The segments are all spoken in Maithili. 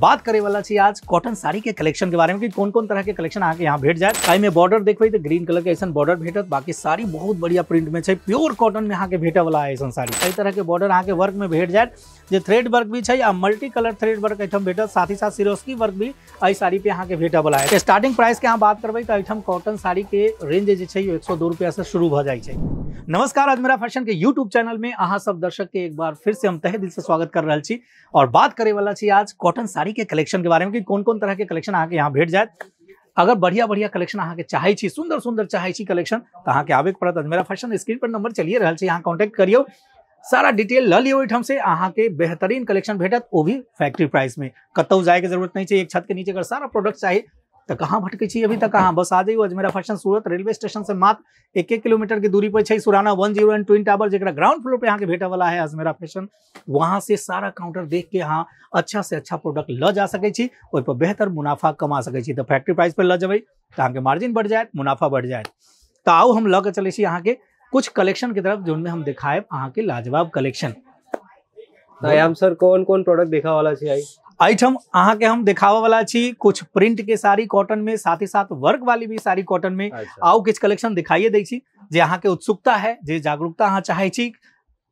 बात करे वाला छी आज कॉटन साड़ी के कलेक्शन के बारे में कि कौन कौन तरह के कलेक्शन अहाँके यहाँ भेट जायत। एहिमे बॉर्डर देखबै तऽ ग्रीन कलर के ऐसन बॉर्डर भेटत, बाकी साड़ी बहुत बढ़िया प्रिंट में छै, प्योर कॉटन में अहाँके भेटै वाला है ऐसन साड़ी। एहि तरह के बॉर्डर अहाँके वर्क में भेट जायत, जे थ्रेड वर्क भी छै आ मल्टी कलर थ्रेड वर्क एहिठाम भेटत, साथ ही साथ सिरोस्की वर्क भी एहि साड़ी पे अहाँके भेटै वाला है। स्टार्टिंग प्राइस के अहाँ बात करबै तऽ एहिठाम कॉटन साड़ी के रेंज जे छै 102 रुपया से शुरू भऽ जाइ छै। नमस्कार, अजमेरा फैशन के यूट्यूब चैनल में अहाँ सब दर्शक के एक बार फिर से हम तहे दिल से स्वागत कर रहल छी और बात करे वाला छी आज कॉटन साड़ी के कलेक्शन के बारे में कि कौन कौन तरह के कलेक्शन अहाँके यहाँ भेट जायत। अगर बढ़िया बढ़िया कलेक्शन अहाँके चाहै छी, सुंदर सुंदर चाहै छी कलेक्शन, तऽ अहाँके आबे के पड़त अजमेरा फैशन। स्क्रीन पर नंबर चलिए रहल छै, अहाँ कॉन्टैक्ट करियौ, सारा डिटेल ल लियौ ओहिठाम से, अहाँके बेहतरीन कलेक्शन भेटत, वो भी फैक्ट्री प्राइस में। कतौ जायके जरूरत नहीं छै, एक छत के नीचे अगर सारा प्रोडक्ट चाही तो कहाँ भटकै छी अभी तक, अहाँ बस आ जाइयो अजमेरा फैशन। सूरत रेलवे स्टेशन से मात्र 1 किलोमीटर की दूरी पर छै सुराना 101 ट्विन टावर, जेकरा ग्राउंड फ्लोर पे अहाँके भेटै वाला है अजमेरा फैशन। वहां से सारा काउंटर देख के अहाँ अच्छा से अच्छा प्रोडक्ट ल जा सकै छी, ओहि पर बेहतर मुनाफा कमा सकै छी। तो फैक्ट्री प्राइस पर ल जेबै तऽ अहाँके मार्जिन बढ़ि जायत, मुनाफा बढ़ि जायत। तो आउ हम लऽ के चलै छी अहाँके कुछ कलेक्शन के तरफ, जोनमे हम देखायब अहाँके लाजवाब कलेक्शन। हम सर कौन कौन प्रोडक्ट देखा वाला छी आई? एहिठाम अहाँके हम देखाबऽ वाला छी कुछ प्रिंट के साड़ी कॉटन में, साथ ही साथ वर्क वाली भी साड़ी कॉटन में। आउ किछु कलेक्शन दिखाइए दै छी, जे अहाँके उत्सुकता है, जे जागरूकता अहाँ चाहै छी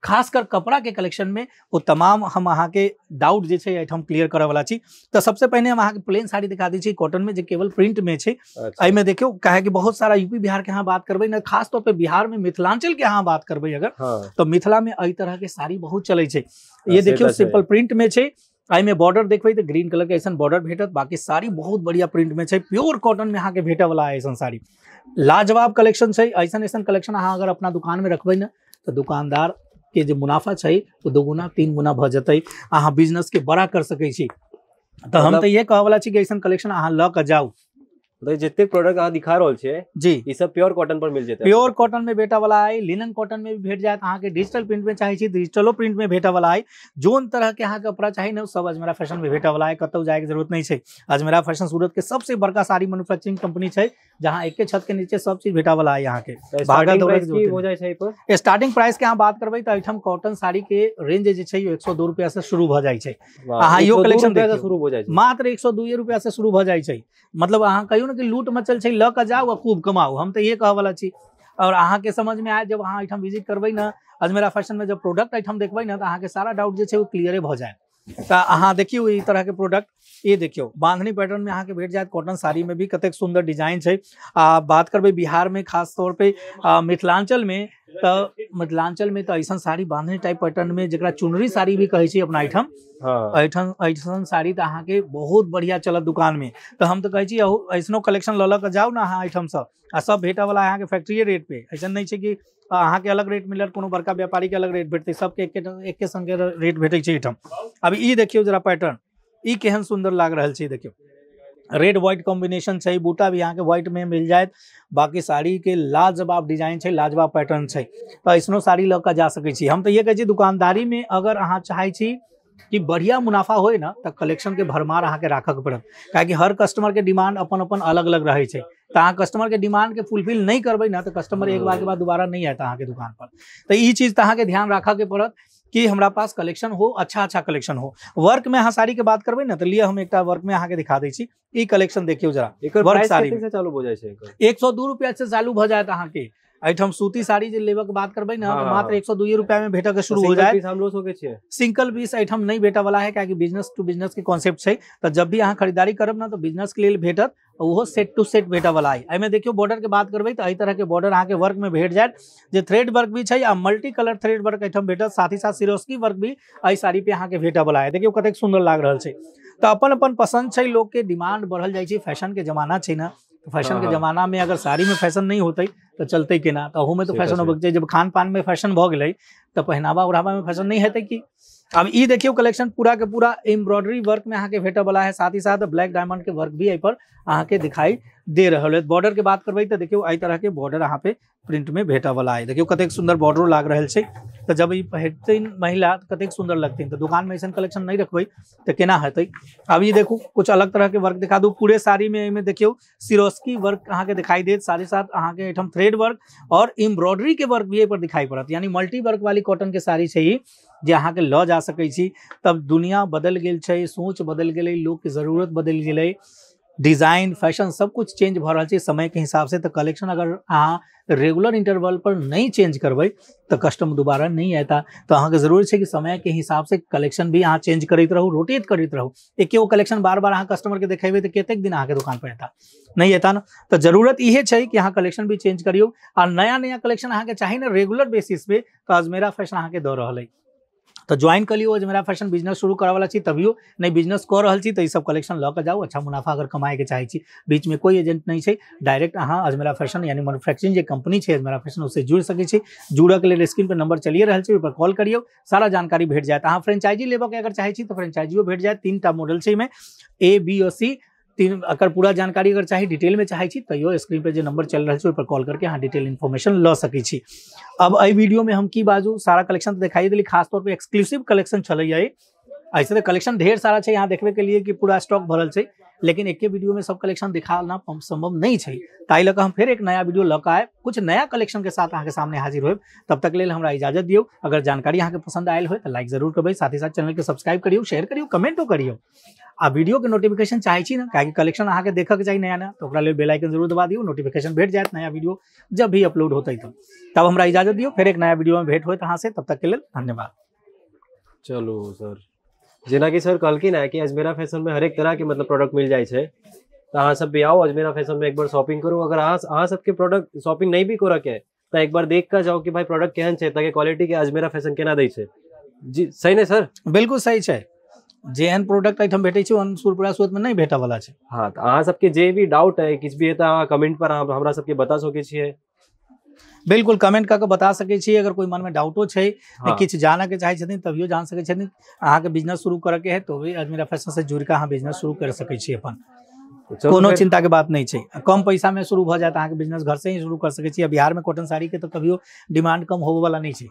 खासकर कपड़ा के कलेक्शन में, वो तमाम हम अहाँके डाउट जे छै एहिठाम क्लियर करऽ वाला छी। तऽ सबसे पहिने हम अहाँके प्लेन साड़ी दिखा दै छी कॉटन में, जे केवल प्रिंट में छै। एहिमे देखियौ, काहे कि बहुत सारा यूपी बिहार के अहाँ बात करबै ने, खास तौर पे बिहार में मिथिलांचल के अहाँ बात करबै अगर, तो मिथिला में एहि तरह के साड़ी बहुत चलै छै। ये देखियौ सिंपल प्रिंट में छै, एहिमे बॉर्डर देखबै तऽ ग्रीन कलर के ऐसन बॉर्डर भेटत, बाकी साड़ी बहुत बढ़िया प्रिंट में छै, प्योर कॉटन में अहाँके भेटै वाला है ऐसन साड़ी। लाजवाब कलेक्शन छै। ऐसन ऐसन कलेक्शन अहाँ अगर अपना दुकान में रखबै ने तऽ दुकानदार के जे मुनाफा छै ओ 2 गुना 3 गुना भऽ जेतै, अहाँ बिजनेस के बड़ा कर सकै छी। तऽ हम तऽ इहे कहऽ वाला छी कि ऐसन कलेक्शन अहाँ लऽ कऽ जाउ। तो जितने प्रोडक्ट अहाँ दिखा रहल छियै जी, ई सब प्योर कॉटन पर मिल जेतै। प्योर कॉटन में भेटै वाला है, लिनन कॉटन में भी भेट जायत अहाँके, डिजिटल प्रिंट में चाहै छी डिजिटलो प्रिंट में भेटै वाला है। जोन तरह के अहाँके कपड़ा चाही ने सब अजमेरा फैशन में भेटै वाला है, कतौ जायके जरूरत नहीं छै। अजमेरा फैशन सूरत के सबसे बड़का साड़ी मैन्युफैक्चरिंग कंपनी छै, जहाँ एक छत के नीचे सब चीज भेटै वाला है। अहाँके स्टार्टिंग प्राइस के अहाँ बात करबै तऽ एहिठाम कॉटन साड़ी के रेंज जे छै 102 रुपया से शुरू भऽ जाइ छै। अहाँ इहो कलेक्शन शुरू भऽ जाइ छै, मात्र 102 रुपया से शुरू भऽ जाइ छै। मतलब अहाँ कहियो ने कि लूट मचल छै, लऽ कऽ जाउ आ खूब कमाउ, हम तऽ इहे कहऽ वाला छी। और अहाँके समझ में आयत जब अहाँ एहिठाम विजिट करबै ने अजमेरा फैशन में, जब प्रोडक्ट एहिठाम देखबै ने तऽ अहाँके सारा डाउट जे छै ओ क्लियरे भऽ जायत। तऽ अहाँ देखियौ ई तरह के प्रोडक्ट, ये देखियौ बांधनी पैटर्न में अहाँके भेट जायत कॉटन साड़ी में भी, कतेक सुंदर डिजाइन छै। आ बात करबै बिहार में खास तौर पे मिथिलांचल में, तऽ मिथिलांचल में तऽ ऐसन साड़ी बांधनी टाइप पैटर्न में, जकरा चुनरी साड़ी भी कहै छी अपना एहिठाम, एहिठाम ऐसन साड़ी तऽ अहाँके बहुत बढ़िया चलत दुकान में। तऽ हम तऽ कहै छी ऐसनो कलेक्शन लऽ लऽ कऽ जाउ ने अहाँ एहिठामसँ, आ सब भेटऽ वाला अहाँके फैक्ट्रिए रेट पे। ऐसन नहि छै कि अहाँके अलग रेट मिलत, कोनो बड़का व्यापारी के अलग रेट भेटतै, सबके एके संगे रेट भेटै छै एहिठाम। अब ई देखियौ जरा पैटर्न, ई केहन सुंदर लाग रहल छै। देखियौ रेड व्हाइट कॉम्बिनेशन छै, बूटा भी अहाँके व्हाइट में मिल जायत, बाकी साड़ी के लाजवाब डिजाइन छै, लाजवाब पैटर्न छै। तऽ ऐसनो साड़ी लऽ कऽ जा सकै छी। हम तऽ इहे कहै छी दुकानदारी में अगर अहाँ चाहै छी कि बढ़िया मुनाफा होय ना, तऽ कलेक्शन के भरमार अहाँके राखऽ के पड़त, काहेकि हर कस्टमर के डिमांड अपन अपन अलग अलग रहै छै। तऽ अहाँ कस्टमर के डिमांड के फुलफिल नहीं करबै ना तऽ कस्टमर एक बार के बाद दोबारा नहीं आयत अहाँके दुकान पर। तऽ ई चीज तऽ अहाँके ध्यान राखऽ के पड़त कि हमरा पास कलेक्शन हो, अच्छा अच्छा कलेक्शन हो। वर्क में अहाँ साड़ी के बात करबै ने तऽ लिअ हम एकटा वर्क में अहाँके दिखा दै छी। ई कलेक्शन देखियौ जरा, वर्क साड़ी से चालू भऽ जाइ छै 102 रुपया से चालू भऽ जायत अहाँके। एहिठाम सूती साड़ी जे लेबऽ के बात करबै ने तऽ मात्र 102 रुपया में भेटऽ के शुरू हो जायत। हम लो सकै छियै सिंगल पीस एहिठाम नहीं भेटऽ वाला है, काहेकि बिजनेस टू बिजनेस के कॉन्सेप्ट छै। तऽ जब भी अहाँ खरीदारी करब ना तऽ बिजनेस के लेल भेटत, ओहो सेट टू सेट भेटऽ वाला है। एहिमे देखियौ बॉर्डर के बात करबै तऽ एहि तरह के बॉर्डर अहाँके वर्क में भेट जायत, जे थ्रेड वर्क भी छै आ मल्टी कलर थ्रेड वर्क एहिठाम भेटत, साथ ही साथ सिरोस्की वर्क भी एहि साड़ी पे अहाँके भेटऽ वाला है। देखियौ कतेक सुंदर लाग रहल छै। तऽ अपन अपन पसंद छै, लोक के डिमांड बढ़ल जाइ छै, फैशन के जमाना छै ना, फैशन के जमाना में अगर साड़ी में फैशन नहीं होते तो चलते केना, तो अहू में तो फैशन होबे के चाही। जब खान पान में फैशन भऽ गेलै तऽ पहनावा ओढ़ावा में फैशन नहीं हेतै की। अब ई देखियौ कलेक्शन पूरा के पूरा एम्ब्रॉयडरी वर्क में अहाँके भेटऽ वाला है, साथ ही साथ ब्लैक डायमंड के वर्क भी एहि पर अहाँके दिखाई दे रहल है। बॉर्डर के बात करबै तऽ देखियौ एहि तरह के बॉर्डर अहाँ पे प्रिंट में भेटऽ वाला है। देखियौ कतेक सुंदर बॉर्डरो लाग रहल छै। तऽ जब ई पहिरथिन महिला तऽ कतेक सुंदर लगथिन। तऽ दुकान में ऐसन कलेक्शन नहीं रखबै तऽ केना हेतै। अब ई देखू कुछ अलग तरह के वर्क दिखा दू। पूरे साड़ी में एहिमे देखियौ सिरोस्की वर्क अहाँके दिखाई देत, साथ ही साथ अहाँके एहिठाम थ्रेड वर्क और एम्ब्रॉयडरी के वर्क भी एहि पर दिखाई पड़त, यानी मल्टी वर्क वाली कॉटन के साड़ी छै ई। जे अहाँके लऽ जा सकै छी। तब दुनिया बदलि गेल छै, सोच बदलि गेलै, लोकके जरूरत बदलि गेलै, डिजाइन फैशन सब कुछ चेंज भऽ रहल छै समयके हिसाबसँ। तऽ कलेक्शन अगर अहाँ रेगुलर इंटरवल पर नहि चेंज करबै तऽ कस्टमर दोबारा नहि एता। तऽ अहाँके जरूरी छै कि समयके हिसाबसँ कलेक्शन भी अहाँ चेंज करैत रहू, रोटेट करैत रहू। एके गो कलेक्शन बार बार अहाँ कस्टमरके देखेबै तऽ कतेक दिन अहाँके दुकान पर एता, नहि एता ने। तऽ जरूरत इहे छै कि अहाँ कलेक्शन भी चेंज करियौ आ नया नया कलेक्शन अहाँके चाही ने रेगुलर बेसिस पे, तऽ अजमेरा फैशन अहाँके दऽ रहल अइ। तऽ ज्वाइन कऽ लियौ अजमेरा फैशन। बिजनेस शुरू करऽवला छी तभियो, नहि बिजनेस कऽ रहल छी तऽ ई सब कलेक्शन लऽ कऽ जाउ, अच्छा मुनाफा अगर कमाएके चाहै छी। बीचमे कोइ एजेंट नहि छै, डायरेक्ट अहाँ अजमेरा फैशन यानी मैन्युफैक्चरिंग जे कंपनी छै अजमेरा फैशन उससे जुड़ि सकै छी। जुड़ऽके लेल स्क्रीन पर नंबर चलिए रहल छै, ओहि पर कॉल करियौ, सारा जानकारी भेट जायत। अहाँ फ्रेंचाइजी लेबऽके अगर चाहै छी तऽ फ्रेंचाइजियो भेट जायत। 3टा मॉडल छै एहिमे, ए बी और सी 3। अगर पूरा जानकारी अगर चाही, डिटेल में चाहै छी तैयो स्क्रीन पर जे नंबर चल रहल छै ओहि पर कॉल करके अहाँ डिटेल इन्फॉर्मेशन लऽ सकै छी। अब एहि वीडियो में हम की बाजू, सारा कलेक्शन तऽ देखाई देली, खास तौर पे एक्सक्लूसिव कलेक्शन छलैया। ऐसे तऽ कलेक्शन ढेर सारा छै, यहाँ देखबे के लिए कि पूरा स्टॉक भरल छै, लेकिन एके वीडियो में सब कलेक्शन दिखाना संभव नहीं छै। ताहि लऽ कऽ हम फेर एक नया वीडियो लऽ कऽ आयब, कुछ नया कलेक्शन के साथ अहाँके सामने हाजिर होयब। तब तक लेल हमरा इजाजत दियौ। अगर जानकारी अहाँके पसंद आयल होय तऽ लाइक जरूर करबै, साथ ही साथ चैनल के सब्सक्राइब करियौ, शेयर करियौ, कमेंटो करियौ। आ वीडियो के नोटिफिकेशन चाहै छी ने, काहेकि कलेक्शन अहाँके देखऽके चाही नया नया, तऽ ओकरा लेल बेल आइकन जरूर दबा दियौ, नोटिफिकेशन भेट जायत नया वीडियो जब भी अपलोड होतै। तब हमरा इजाजत दियौ, फेर एक नया वीडियो में भेंट होयत अहाँ से। तब तक के लेल धन्यवाद। चलू सर, जेनाकि सर कहलखिन है कि अजमेरा फैशन में हरेक तरह के मतलब प्रोडक्ट मिल जाइ छै, तऽ अहाँ सब भी आओ अजमेरा फैशन में एक बार शॉपिंग करू। अगर अहाँ सबके प्रोडक्ट शॉपिंग नहीं भी करऽ के तऽ एक बार देख कऽ जाउ कि भाई प्रोडक्ट केहन छै, ताकि क्वालिटी के अजमेरा फैशन केना दै छै। जी सही ने सर? बिल्कुल सही छै। जेहन प्रोडक्ट एहिठाम भेटै छै ओहन सुरपुरा सूरत में नहीं भेटऽ वाला छै। हाँ, तऽ अहाँ सबके जे भी डाउट है किछु भी है तऽ अहाँ कमेंट पर अहाँ हमरा सबके बता सकै छियै। बिल्कुल कमेंट कऽ के बता सकै छी। अगर कोई मन में डाउटो छै, हाँ। किछु जानऽ के चाहै छथिन तभियो जान सकै छथिन। अहाँके बिजनेस शुरू करऽ के है तो भी अजमेरा फैशन से जुड़ि कऽ अहाँ बिजनेस शुरू कर सकै छी अपन, कोनो चिंता के बात नहीं छै। कम पैसा में शुरू भऽ जायत अहाँके बिजनेस, घर से ही शुरू कर सकै छी। बिहार में कॉटन साड़ी के तऽ कभियो डिमांड कम होबऽ वाला नहीं छै।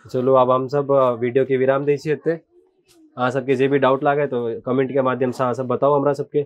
चलू आब हम सब वीडियो के विराम दै छी एते। अहाँ सबके जे भी डाउट लागे तो कमेंट के माध्यम से अहाँ सब बताउ हमरा सबके।